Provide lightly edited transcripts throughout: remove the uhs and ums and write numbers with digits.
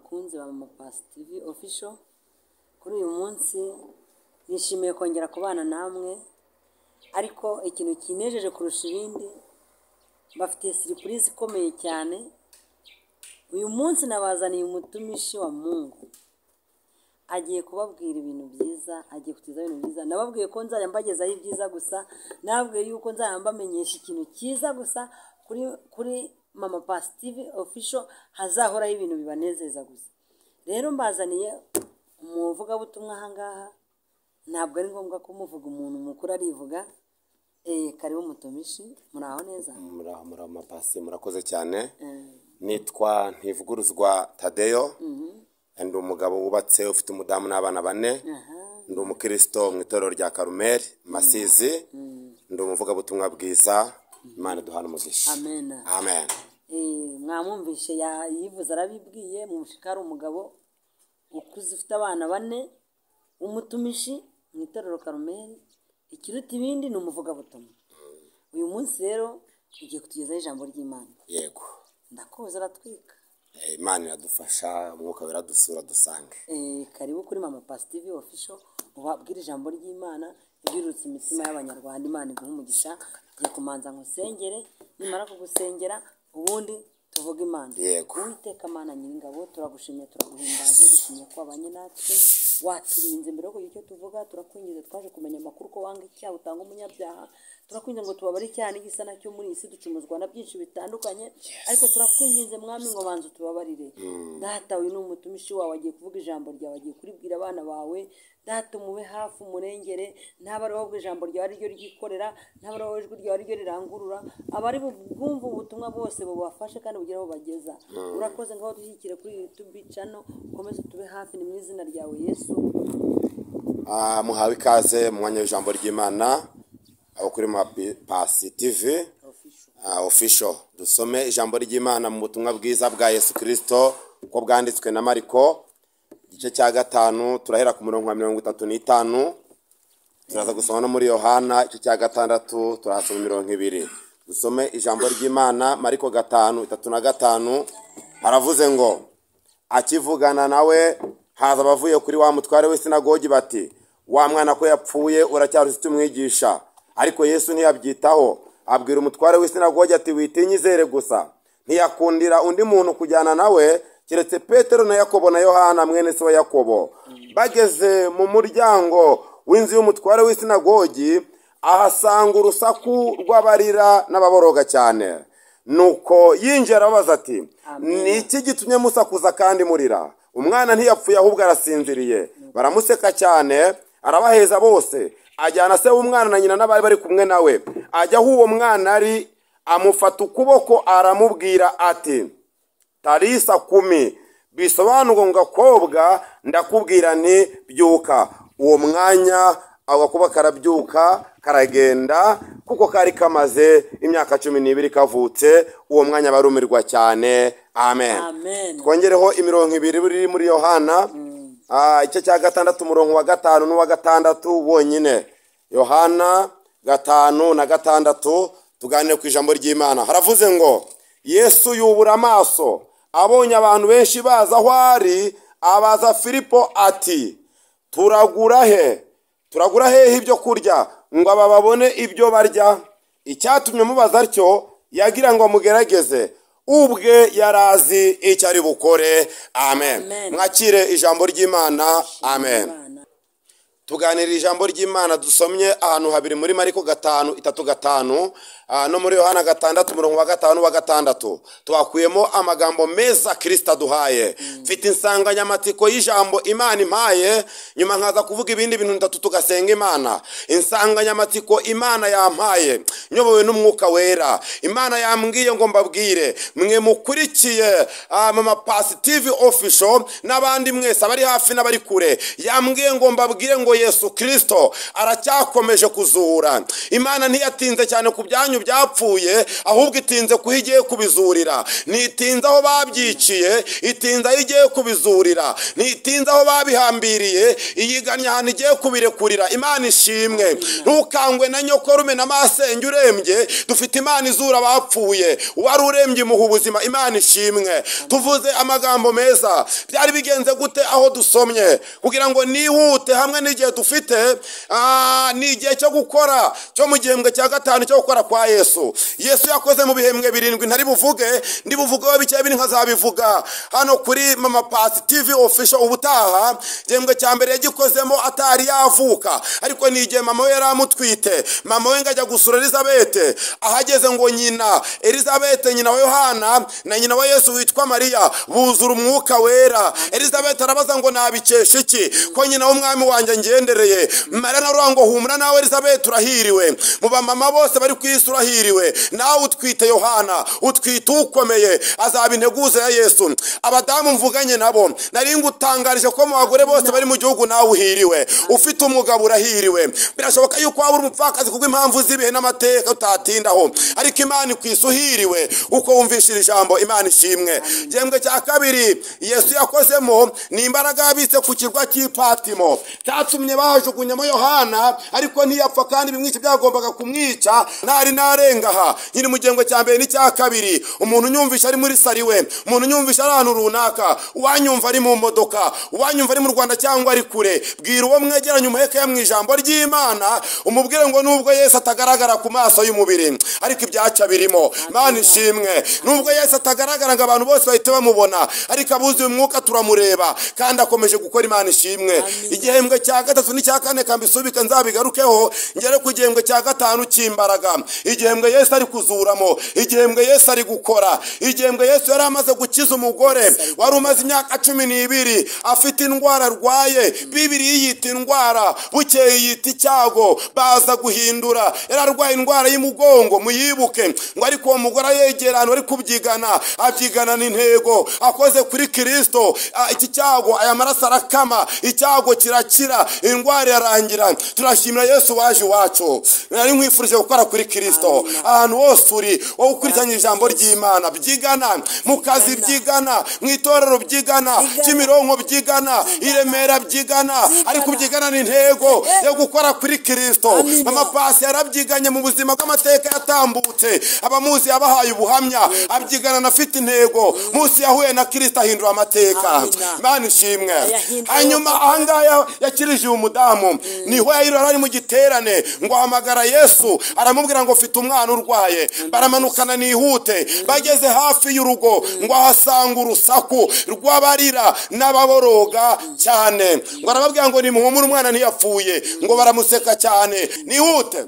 Bakunzi ba Mama Pasi TV Official, kuri uyu munsi nishimiye kongera kubana namwe, ariko ikintu kinejeje kurusha ibindi, mbafitiye surprise ikomeye cyane. Uyu munsi nabazaniye umutumishi wa Mungu, agiye kubabwira ibintu byiza, agiye kutugezaho ibintu byiza. Nababwiye ko nzajya mbagezaho ibyiza gusa, nababwiye yuko nzajya mbamenyesha ikintu cyiza gusa kuri Mama Pasi TV Official hazahoraho ibintu bibanezeza gusa. Rero mbazaniye umuvugabutumwa aha ngaha, ntabwo ari ngombwa kumuvuga, umuntu mukuru arivuga. Karibu mutumishi, muraho neza? Muraho, muraho Mapasi, murakoze cyane. Nitwa Ntivuguruzwa Tadeyo, ndi umugabo wubatse ufite umudamu n'abana bane, ndi umukristo mu itorero rya Karumeli Masizi, ndi umuvugabutumwa bwiza. Imana iduhana umugisha. Amen. Amen. Mwamwumvishe, yivuze arabibwiye. Mumushika ari umugabo ukuze ufite abana bane, umutumishi mu itorero Karumeli, ikiruta ibindi ni umuvugabutumwa. Uyu munsi rero ugiye kutugezaho ijambo ry'Imana. Yego. Ndakuzi aratwika. Imana iradufasha, umwuka wiradusura dusange. Karibu kuri Mama Pasi TV Official, ubabwire ijambo ry'Imana ryirutse imitima y'Abanyarwanda. Imana iguhe umugisha. Ngiye kumanza nkusengere, nimara kugusengera ubundi tuvuge Imana. Yego. Uwiteka Mana Nyiringabo, turagushimiye, turaguhimbaje, dushimiye ko wabanye natwe, waturinze mbere yo kugira icyo tuvuga. Turakwinginze, twaje kumenya amakuru ko wanga icyaha, utanga umunyabyaha. Turakwinginze ngo tubabare icyaha n'igisa nacyo. Muri iyi si ducumuzwa na byinshi bitandukanye, ariko turakwinginze Mwami ngo banza utubabarire. Data, uyu ni umutumishi wawe, agiye kuvuga ijambo ryawe, agiye kuribwira abana bawe. Data, umube hafi, umurengere, ntaba ari wowe ijambo ryawe ariryo ryikorera, ntaba ari wowe ijwi ryawe ariryo rirangurura, abari bumva ubutumwa bose bubafashe kandi bugere aho bageza. Urakoze, ngaho dushyigikire kuri YouTube channel, ukomeze utube hafi, ni mu izina ryawe Yesu. Muhawe ikaze mu mwanya w'ijambo ry'Imana aho kuri Mapasi TV Official. Official. Dusome ijambo ry'Imana mu butumwa bwiza bwa Yesu Kristo uko bwanditswe na Mariko, igice cya 5, turahera ku murongo wa 35, turaza gusoma no muri Yohana igice cya 6, turahasoma 20. Dusome ijambo ry'Imana, Mariko 5:35, haravuze ngo: akivugana nawe haza abavuye kuri wa mutware w'isinagogi bati: wa mwana ko yapfuye, uracyari umwigisha? Ariko Yesu ntiyabyitaho, abwira umutware w'isinagogi ati: witinye, izere gusa. Ntiyakundira undi muntu kujyana nawe keretse Petero na Yakobo na Yohana mwene se wa Yakobo. Bageze mu muryango w'inzu y'umutware w'isinagogi, ahasanga urusaku rw'abarira n'ababoroga cyane. Nuko yinjira arababaza ati: ni iki gitumye musakuza kandi murira? Umwana ntiyapfuye, ahubwo arasinziriye. Baramuseka cyane. Arabaheza bose, ajyana se w'umwana na nyina n'abari bari kumwe nawe, ajya aho uwo mwana ari, amufata ukuboko, aramubwira ati: tarisa kumi, bisobanurwa ngo: gakobwa, ndakubwira nti byuka. Uwo mwanya ako gakuba karabyuka, karagenda, kuko kari kamaze imyaka 12 kavutse. Uwo mwanya barumirwa cyane. Amen. Amen. Twongereho imirongo ibiri iri muri Yohana, igice cya 6, umurongo wa 5 n'uwa 6 wonyine. Yohana 5 na 6, tuganire ku ijambo ry'Imana. Haravuze ngo: Yesu yubura amaso, abonye abantu benshi baza aho ari, abaza Filipo ati: turagura he, turagura hehe ibyo kurya ngo aba babone ibyo barya? Icyatumye mubaza atyo, yagira ngo amugerageze, ubwe yarazi icyo ari bukore. Amen. Amen. Mwakire ijambo ry'Imana. Amen. Imana. Tuganira ijambo ry'Imana dusomye ahantu habiri, muri Mariko 5:35, no muri Yohana 6, umurongo wa 5 wa 6. Twakuyemo amagambo meza Kristo aduhaye. Mfite insanganyamatsiko y'ijambo Imana impaye, nyuma nkaza kuvuga ibindi bintu bitatu tugasenga Imana. Insanganyamatsiko Imana yampaye nyobowe n'Umwuka Wera, Imana yambwiye ngo mbabwire mwe mukurikiye Mama Pasi TV Official n'abandi mwese abari hafi n'abari kure, yambwiye ngo mbabwire ngo ngo Yesu Kristo aracyakomeje kuzura. Imana ntiyatinze cyane ku byanyu byapfuye, ahubwo itinze kuho igiye kubizurira. Ntitinze aho babyiciye, itinze aho igiye kubizurira. Ntitinze aho babihambiriye, iyiganya ahantu igiye kubirekurira. Imana ishimwe. Ntukangwe na nyokorume na masenge urembye, dufite Imana izura abapfuye. Uwari urembye imuha ubuzima. Imana ishimwe. Tuvuze amagambo meza. Byari bigenze gute aho dusomye? Kugira ngo nihute hamwe n'igihe dufite, ni igihe cyo gukora cyo mu gihembwe cya 5 cyo gukora kwa Yesu. Yesu yakoze mu bihembwe 7 ntari buvuge, ndi buvugeho bike biri nkazabivuga hano kuri Mama Pasi TV Official ubutaha. Igihembwe cya mbere yagikozemo atari yavuka, ariko ni igihe mama we yari amutwite. Mama we ngajya gusura Elizabeth, ahageze ngo nyina Elizabeth, nyina wa Yohana na nyina wa Yesu witwa Mariya, buzura umwuka wera. Elizabeth arabaza ngo nabikesha iki ko nyina w'umwami wanjye ngendereye? Mariya nawe ngo humura nawe Elizabeth urahiriwe, mu bamama bose bari ku isi urahiriwe, nawe utwite Yohana, utwite ukomeye, azaba integuza ya Yesu. Abadamu mvuganye nabo nari ngutangarije ko mu bagore bose bari mu gihugu nawe uhiriwe, ufite umugabo urahiriwe. Birashoboka yuko waba uri umupfakazi kubw'impamvu z'ibihe n'amateka utatindaho, ariko Imana ikwisa uhiriwe uko wumvishira ijambo. Imana ishimwe. Igihembwe cya 2 Yesu yakozemo ni imbaraga yabitse ku kirwa cy'Ipatimo cyatumye bajugunyamo Yohana, ariko ntiyapfa kandi bimwica byagombaga kumwica. Ntari narenga aha nyiri mu gihembwe cya mbere n'icya 2. Umuntu unyumvisha ari muri sariwe, umuntu unyumvisha ari ahantu runaka, uwanyumva ari mu modoka, uwanyumva ari mu Rwanda cyangwa ari kure, bwira uwo mwegeranye umuheke mu ijambo ry'Imana, umubwire ngo nubwo Yesu atagaragara ku maso y'umubiri, ariko ibyaca birimo. Imana ishimwe. Nubwo Yesu atagaragara ngo abantu bose bahite bamubona, ariko abuzuye umwuka turamureba kandi akomeje gukora. Imana ishimwe. Igihembwe cya 3 n'icya 4 kambisubika nzabigarukeho, ngere ku gihembwe cya 5 cy'imbaraga. Igihembwe Yesu ari kuzuramo, igihembwe Yesu ari gukora, igihembwe Yesu yari amaze gukiza umugore wari umaze imyaka 12 afite indwara arwaye. Bibiliya yita indwara, bukeye yita icyago, baza guhindura. Yari arwaye indwara y'umugongo, muyibuke ngo ariko uwo mugore yegera ahantu ari kubyigana, abyigana n'intego, akoze kuri Kristo, iki cyago, aya maraso arakama, icyago kirakira, indwara yarangira. Turashimira Yesu waje iwacu. Nari nkwifurije gukora kuri Kristo ahantu hose uri, wowe ukurikiranye ijambo ry'Imana, byigana mu kazi, byigana mu itorero, byigana Kimironko, byigana i Remera, byigana, ariko byigana n'intego yo gukora kuri Kristo. Mama Pasi yarabyiganye mu buzima bw'amateka yatambutse, abamuzi yabahaye ubuhamya, abyigana nafite intego. Munsi yahuye na Kristo ahindura amateka. Imana ishimwe. Hanyuma ahangaha yakirije umudamu, niho yari ari mu giterane ngo ahamagara Yesu, aramubwira ngo mfite umwana urwaye. Baramanukana nihute, bageze hafi y'urugo ngo ahasanga urusaku rw'abarira n'ababoroga cyane, ngo arababwira ngo nimuhumure umwana ntiyapfuye, ngo baramuseka cyane. Nihute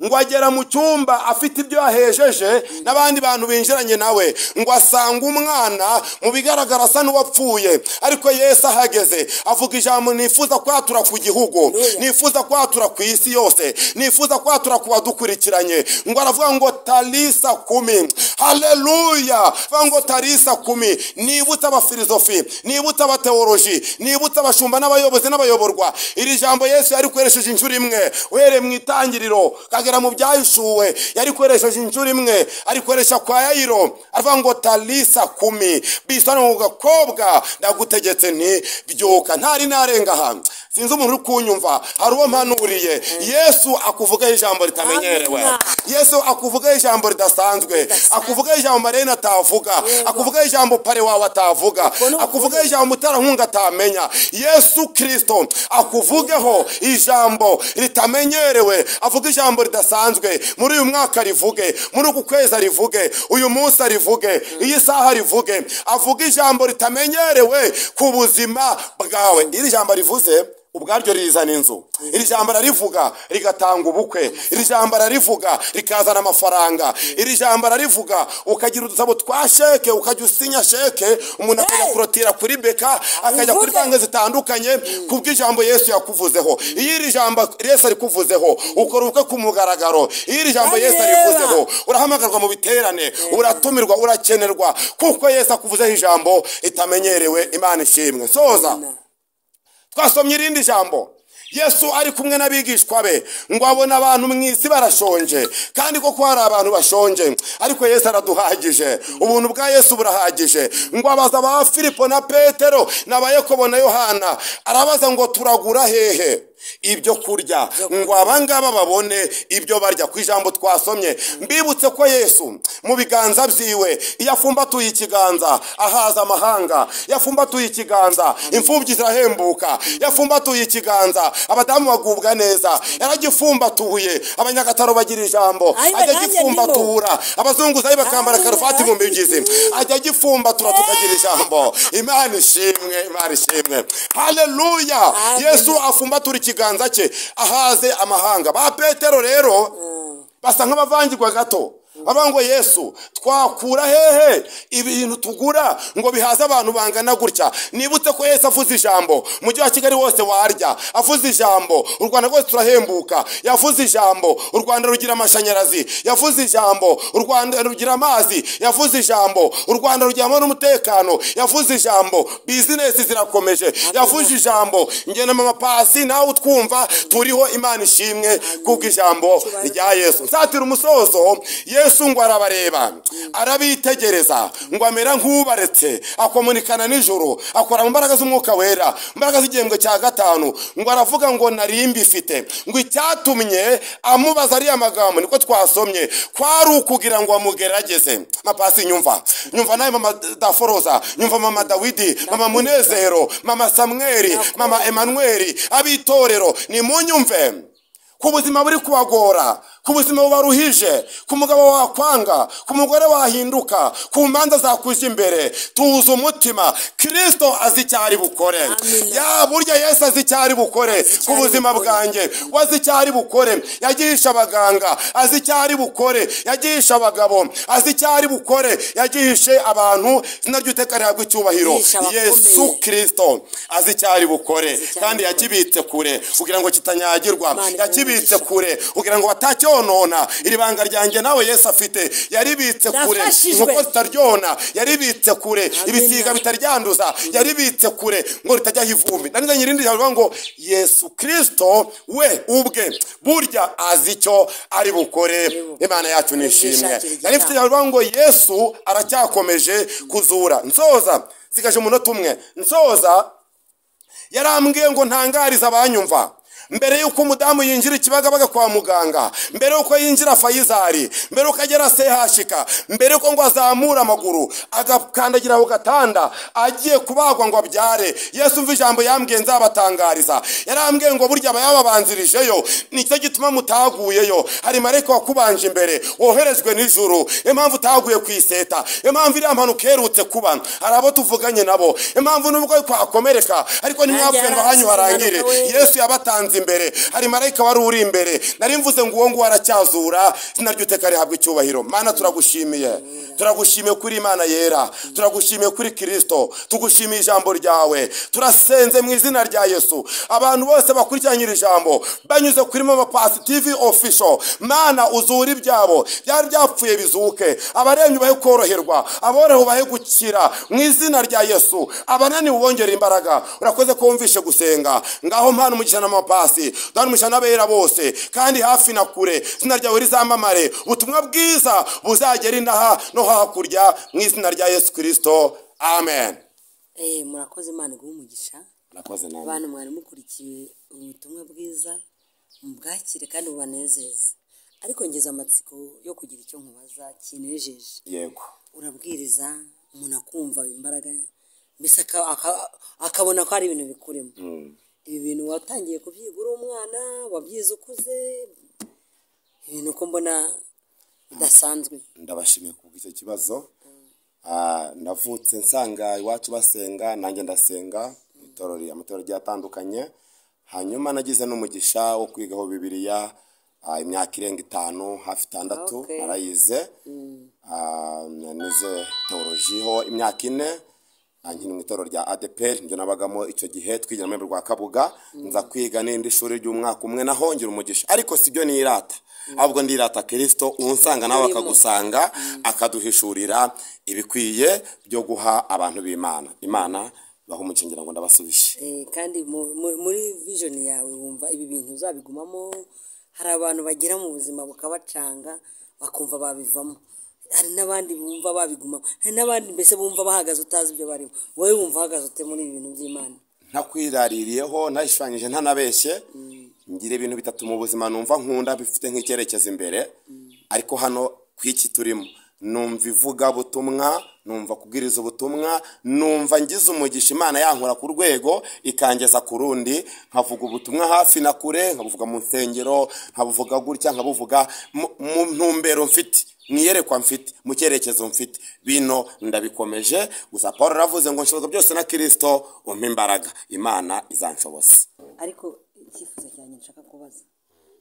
ngo agera mu cyumba afite ibyo yahejeje n'abandi bantu binjiranye nawe, ngo asanga umwana mu bigaragara asa n'uwapfuye. Ariko Yesu ahageze avuga ijambo nifuza kwatura ku gihugu, nifuza kwatura ku isi yose, nifuza kwatura ku badukurikiranye. Ngo aravuga ngo talisa kumi. Haleluya. Avuga ngo talisa kumi. Nibutsa abafilosofi, nibutsa abateoloji, nibutsa abashumba n'abayobozi n'abayoborwa. Iri jambo Yesu yarikoresheje inshuro imwe uhereye mu itangiriro kagera mu byahishuwe, yarikoresheje inshuro imwe, arikoresha kwa Yayiro. Avuga ngo talisa kumi, bisa ngo gakobwa ndagutegetse nti byuka. Ntari narenga aha, sinzi umuntu uri kunyumva, hari uwo mpanuriye. Yesu akuvuga ijambo ritamenyerewe, Yesu akuvuga ijambo ridasanzwe, akuvuga ijambo Marene atavuga, akuvuga ijambo pare wawe atavuga, akuvuga ijambo mutarankunga atamenya. Yesu Kristo akuvugeho ijambo ritamenyerewe, avuga ijambo ridasanzwe. Muri uyu mwaka rivuge, muri uku kwezi rivuge, uyu munsi rivuge, iyi saha rivuge, avuga ijambo ritamenyerewe ku buzima bwawe. Iri jambo rivuze ubwaryo rizana inzu, iri jambo rarivuga rigatanga ubukwe, iri jambo rarivuga rikazana amafaranga, iri jambo rarivuga ukagira udusabo twa sheke, ukajya usinya sheke, umuntu akajya kurotira kuri beka, akajya kuri banki zitandukanye kubw'ijambo Yesu yakuvuzeho. Iyo iri jambo Yesu arikuvuzeho ukora ubukwe ku mugaragaro. Iyo iri jambo Yesu arivuzeho urahamagarwa mu biterane, uratumirwa, urakenerwa, kuko Yesu akuvuzeho ijambo itamenyerewe. Imana ishimwe. Soza twasomye irindi jambo. Yesu ari kumwe n'abigishwa be ngo abone abantu mu isi barashonje, kandi koko hari abantu bashonje, ariko Yesu araduhagije, ubuntu bwa Yesu burahagije. Ngo abaza ba Filipo na Petero na ba Yakobo na Yohana, arabaza ngo turagura hehe ibyo kurya ngo abangaba babone ibyo barya. Ku ijambo twasomye mbibutse ko Yesu mu biganza byiwe iyo afumbatuye ikiganza ahaza amahanga, yafumbatuye ikiganza imfubyi zirahembuka, yafumbatuye ikiganza abadamu bagubwa neza, yaragifumbatuye abanyagataro bagira ijambo, ajya gifumbatura abazunguzayi bakambara karuvati mu mibyizi, ajya gifumbatura tukagira ijambo. Imana ishimwe, Imana ishimwe, haleluya. Yesu afumbatura ikiganza cye ahaze amahanga. Ba Petero rero basa nk'abavangirwa gato, bavuga ngo Yesu twakura hehe ibintu tugura ngo bihaze abantu bangana gutya? Nibutse ko Yesu avuze ijambo mujyi wa Kigali wose warya, avuze ijambo u Rwanda rwose turahembuka, yavuze ijambo u Rwanda rugira amashanyarazi, yavuze ijambo u Rwanda rugira amazi, yavuze ijambo u Rwanda rugira n'umutekano, yavuze ijambo bizinesi zirakomeje, yavuze ijambo njye na mama Pasi nawe utwumva turiho. Imana ishimwe kubw'ijambo rya Yesu. Nsatira umusozo, Yesu ngo arabareba, arabitegereza, ngo amera nk'ubaretse, akomunikana n'ijuru, akora mu mbaraga z'umwuka wera, imbaraga z'igihembwe cya gatanu. Ngo aravuga ngo nari mbifite. Ngo icyatumye amubaza ariya magambo niko twasomye, kwari ukugira ngo amugerageze. Mapasi nyumva, nyumva nawe mama Daforoza, nyumva mama Dawidi, mama Munezero, mama Samweli, mama Emanueli, abitorero nimunyumve. Ku buzima buri kubagora, ku buzima bubaruhije, ku mugabo wakwanga, ku mugore wahinduka, ku manza zakuje imbere, tuza umutima. Kristo azi icyo ari bukore. Ya burya Yesu azi icyo ari bukore ku buzima bwanjye, wazi icyo ari bukore. Yagihisha abaganga, azi icyo ari bukore. Yagihisha abagabo, azi icyo ari bukore. Yagihishe abantu, izina ry'Uwiteka rihabwe icyubahiro. Yesu Kristo azi icyo ari bukore, kandi yakibitse kure kugira ngo kitanyagirwa, yakibitse kure kugira ngo batacyonona. Iri banga ryanjye nawe Yesu afite, yaribitse kure inkoko zitaryona, yaribitse kure ibisiga bitaryanduza, yaribitse kure ngo ritajyaho ivumbi. Nari nyirindi yavuga ngo Yesu Kristo we ubwe burya azi icyo ari bukore. Imana yacu nishimwe. Nari mfite yavuga ngo Yesu aracyakomeje kuzura. Nsoza sigaje umunota umwe, nsoza yarambwiye ngo ntangariza abanyumva. Mbere yuko umudamu yinjira Ikibagabaga kwa muganga, mbere yuko yinjira Fayizari, mbere yuko agera sehashika, mbere yuko ngo azamura amaguru agakandagira ku gatanda agiye kubagwa ngo abyare, Yesu umva ijambo yambwiye nzabatangariza. Yarambwiye ngo burya abayababanzirijeyo nicyo gituma mutaguyeyo. Hari marayika wakubanje imbere woherejwe n'ijuru. Impamvu utaguye ku iseta, impamvu iriya mpanuka iherutse kuba, hari abo tuvuganye nabo, impamvu nubwo kwakomereka ariko ntimwapfuye ngo ahanyu harangire. Yesu yabatanze imbere, hari marayika wari uri imbere. Nari mvuze ngo uwo nguwo aracyazura, izina ry'Uwiteka rihabwe icyubahiro. Mana turagushimiye, turagushimiye kuri Imana yera, turagushimiye kuri Kristo, tugushimiye ijambo ryawe. Turasenze mu izina rya Yesu abantu bose bakurikiranye iri jambo banyuze kuri Mama Pasi TV Official, Mana uzura ibyabo byari byapfuye bizuke, abaremye bahe koroherwa, aborohewe bahe gukira mu izina rya Yesu, abananiwe ubongere imbaraga. Urakoze ko wumvishe gusenga. Ngaho mpana umugisha na Mama Pasi, dani umugisha n'abera bose kandi hafi na kure, izina ryawe rizamamare, ubutumwa bwiza buzagera inaha no hakurya mu izina rya Yesu Kristo, amen. Murakoze, Imana iguhe umugisha. Murakoze namwe. Abantu mwari mukurikiye ubutumwa bwiza, mubwakire kandi bubanezeze. Ariko ngeze amatsiko yo kugira icyo nkubaza kinejeje. Yego. Urabwiriza umuntu akumva imbaraga, mbese akabona ko ari ibintu bikurimo. Ibi bintu watangiye kubyiga uri umwana, wabyize ukuze, ibintu ko mbona bidasanzwe. Ndabashimiye kubw'icyo kibazo. Navutse nsanga iwacu basenga, nanjye ndasenga itorero, amatorero agiye atandukanye. Hanyuma nagize n'umugisha wo kwigaho Bibiliya imyaka irenga 5 hafi 6 narayize. Nize teolojiho imyaka 4, nkiri mu itorero rya ADPR ndio nabagamo icyo gihe twigira mu rwa Kabuga. Nza kwiga n'indi shuri ry'umwaka umwe naho ngira umugisha, ariko sibyo nirata, ahubwo ndirata Kristo unsanga nawe akagusanga, akaduhishurira ibikwiye byo guha abantu b'Imana. Imana Baho umugisha, ngira ngo ndabasubije. Kandi muri vision yawe wumva ibi bintu uzabigumamo? Hari abantu bagera mu buzima bukabacanga bakumva babivamo, hari n'abandi bumva babigumamo, hari n'abandi mbese bumva bahagaze utazi ibyo barimo. Wowe wumva uhagaze ute muri ibi bintu by'Imana? Ntakwiraririyeho, ntashushanyije, ntanabeshye, ngira ibintu bitatu mu buzima numva nkunda bifite nk'icyerekezo imbere. Ariko hano ku iki turimo, numva ivugabutumwa, numva kubwiriza ubutumwa, numva ngize umugisha Imana yankura ku rwego ikangeza ku rundi, nkavuga ubutumwa hafi na kure, nkabuvuga mu nsengero, nkabuvuga gutya, nkabuvuga mu ntumbero mfite, mu iyerekwa mfite, mu cyerekezo mfite. Bino ndabikomeje. Gusa Paul aravuze ngo nshobozwa byose na Kirisito umpa imbaraga. Imana izanshoboza. Ariko icyifuzo cyanjye nshaka kubaza,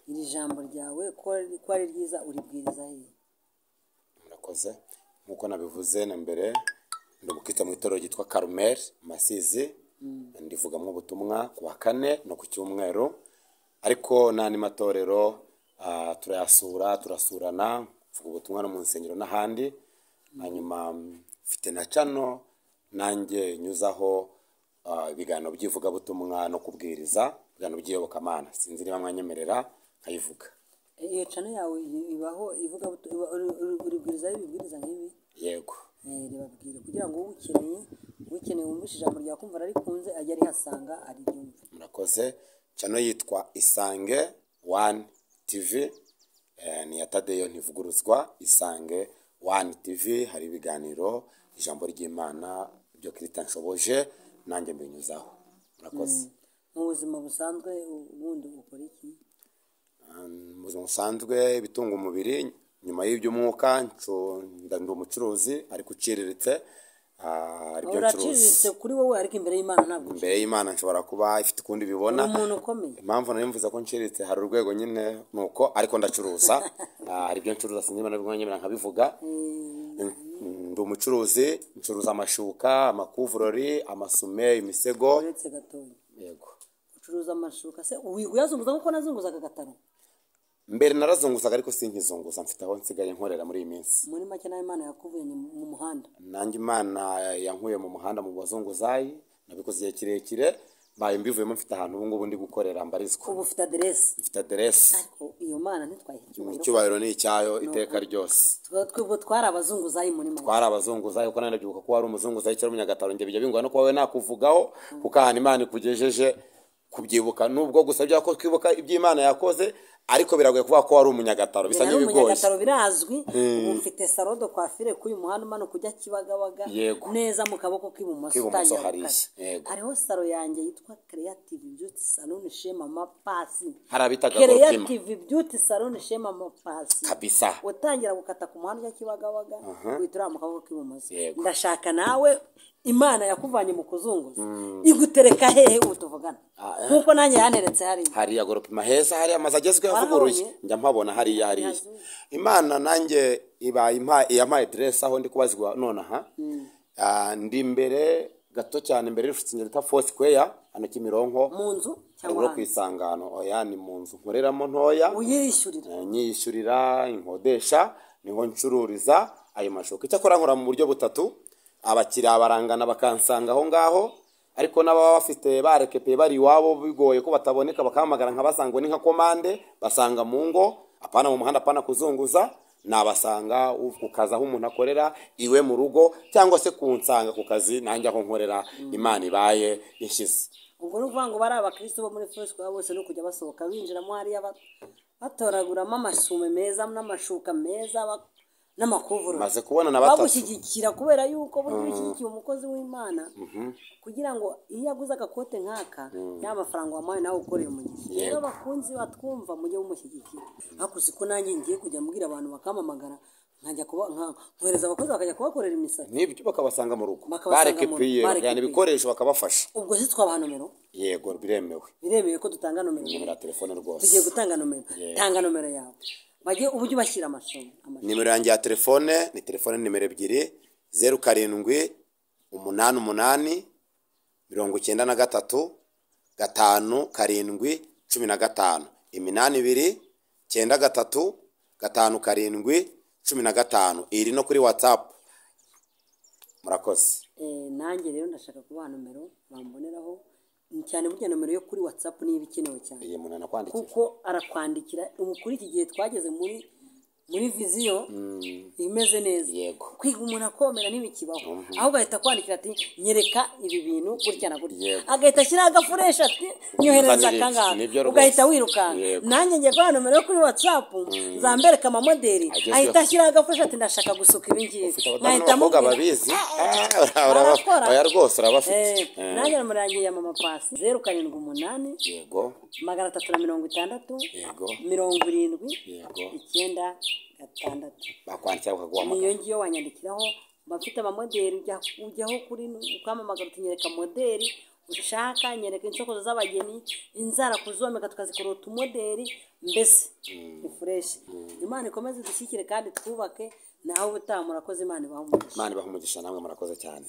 iri jambo ryawe ko ari ryiza, uribwiriza hehe? Murakoze. Nk'uko nabivuze na mbere, ndi umukristo mu itorero ryitwa Karumeli Masizi. Ndivugamo ubutumwa ku wa kane no ku cyumweru, ariko n'andi matorero turayasura, turasurana, mvuga ubutumwa no mu nsengero n'ahandi. Hanyuma mfite na channel nanjye nyuzaho ibiganiro by'ivugabutumwa no kubwiriza, ibiganiro by'iyobokamana. Sinzi niba mwanyemerera nkayivuga. Iyo channel yawe ibaho ivuga uribwirizaho ibibwiriza nk'ibi? Yego. Ribabwire kugira ngo ukeneye wumvishe ijambo ryawe kumva ararikunze ajye arihasanga ariryumve. Murakoze. Channel yitwa Isange One TV, ni iya Tadeyo Ntivuguruzwa. Isange One TV, hari ibiganiro, ijambo ry'Imana, ibyo Kirita nshoboje nanjye mbinyuzaho. Murakoze. Mu buzima busanzwe ubundi ukora iki? Mu buzima busanzwe, ibitunga umubiri nyuma y'iby'umwuka, ndi umucuruzi ariko uciriritse. Hari ibyo ncuruza. Uraciriritse kuri wowe, ariko imbere y'Imana ntabwo Imbere y'Imana nshobora kuba ifite ukundi bibona. Uri umuntu ukomeye. Impamvu nari mvuze ko nciriritse, hari urwego nyine nuko, ariko ndacuruza. Hari ibyo ncuruza, sinzi niba nabwo nkabivuga. Ndi umucuruzi, ncuruza amashuka, amakuvurori, amasume, imisego. Uretse gatoya. Yego. Ucuruza amashuka se uyazunguza nkuko nazunguzaga agataro? Mbere narazunguzaga, ariko sinkizunguza, mfite aho nsigaye nkorera muri iyi minsi. Muri make nawe Imana yakuvuye mu muhanda. Nanjye Imana yankuye mu muhanda, mu bazunguzayi. Nabikoze igihe kirekire, mbaye mbivuyemo, mfite ahantu ubu ngubu ndi gukorera mbarizwa. Ubu ufite aderesi? Mfite aderesi. Ariko iyo Mana ntitwayiha icyubahiro? Icyubahiro ni icyayo iteka ryose. Twebwe twari abazunguzayi muri make. Twari abazunguzayi, kuko nanjye ndabyibuka ko wari umuzunguzayi cyangwa umunyagataro. Njye bijya bingora no kuba we nakuvugaho, kuko ahantu Imana ikugejeje kubyibuka, nubwo gusa bya ko twibuka ibyo Imana yakoze, ariko biragoye kuvuga ko wari umunyagataro, bisa Nari n'ibigoye. umunyagataro birazwi. Ubu mfite salon de coiffure k'uyu muhanda umanuka ujya Kibagabaga, Yego. neza mu kaboko k'ibumoso, K'ibumoso utangira hariya. gukata. Yego. Hariho salon yanjye yitwa Creative Beauty Salon chez Mama Pasi. Hari abitaga Goropima. Creative Beauty Salon chez Mama Pasi. Kabisa. Utangira gukata ku muhanda ujya Kibagabaga, uhita uriya mu kaboko k'ibumoso. Yego. Ndashaka nawe, Imana yakuvanye mu kuzunguza igutereka hehe ubu tuvugana, nkuko nanjye yanteretse hariya? Hariya Goropima heza, hariya amazu agezweho avuguruye. Warahabonye? Njya mpabona hariya. Hariya Imana nanjye ibaye yampaye aderesi aho ndi kubazwa nonaha. Ndi imbere gato cyane, imbere y'urusengero rwitwa Four Square hano Kimironko. Mu nzu cyangwa Haruguru ku hanze? Isangano. Oya, ni mu nzu nkoreramo ntoya. Uyishyurira? Nyiyishyurira, inkodesha, niho ncururiza ayo mashuka. Icyakora nkora mu buryo butatu: abakiriya barangana bakansanga aho ngaho, ariko n'ababa bafite barekepeye bari iwabo bigoye ko bataboneka bakahamagara nkabasanga. Ngo ni nka commande, basanga mu ngo, apana mu muhanda, apana kuzunguza. Nabasanga ku kazi aho umuntu akorera iwe mu rugo, cyangwa se kunsanga ku kazi nanjye aho nkorera Imana ibaye inshyize. Ubwo ni ukuvuga ngo bari abakristo bo muri Foursquare bose no kujya basohoka binjiramo hariya, batoraguramo amasume meza n'amashuka meza n'amakuvurori. Maze kubona na batatu. Bagushyigikira, kubera yuko burya iyo ushyigikiye umukozi w'Imana, kugira ngo iyo aguze agakote nk'aka, ya mafaranga wamuhaye nawe ukorera umugisha. Rero bakunzi batwumva, mujye mumushyigikira. Ariko siko nanjye ngiye kujya mbwira abantu bakampamagara, nkajya kuba nkohereza abakozi bakajya kubakorera imisatsi. N'ibyo, bakabasanga mu rugo. Bakabasanga mu rugo, Barekepiye, bakajyana barekepiye. ibikoresho bakabafasha. Ubwo se twabaha nomero? Yego, biremewe. Biremewe ko dutanga nomero? Nimero ya telefone rwose. Tugiye gutanga nomero. Tanga nomero yawe, bajye uburyo bashyira amasomo. Nimero yanjye ya telefone ni telefone nimero 2, 0788 93 5 7 15. 82 93 5 7 15. Iri no kuri WhatsApp. Murakoze. Nanjye rero ndashaka kubaha nomero bamboneraho cyane. Burya nomero yo kuri WhatsApp niba ikenewe cyane, Iyi muntu anakwandikira. kuko arakwandikira. Ubu kuri iki gihe twageze muri vision imeze neza. Kwiga umuntu akomera ntibikibaho, ahubwo ahita akwandikira ati: "Nyereka ibi bintu gutya na gutya." Agahita ashyiraho agafureshi ati: "Nyohereza Nzanira aka ngaka." Nibyo rwose. Ugahita wirukanka. Nanjye ngiye kubaha nomero yo kuri WhatsApp, nzambereka amamodeli. Agezweho. Ahita ashyiraho agafureshi ati: "Ndashaka gusuka ibi ngibi." Ufite abadamu Nkahita n'abakobwa mubwira. babizi. Barakora. Oya rwose, urabafite. Nanjye nomero yanjye ya Mama Pasi: 078 360 70 96. Bakwandikira bakaguhamagara. Niyo ngiyo wanyandikiraho, mba mfite amamodeli. Ujyaho kuri ukamamagara uti: "Nyereka modeli ushaka, nyereka insokozo z'abageni, inzara kuzomeka tukazikora utumodeli." Mbese ni fresh. Imana ikomeze idushyikire kandi twubake. Naho ubutaha, murakoze, Imana ibahe umugisha. Imana ibahe umugisha namwe, murakoze cyane.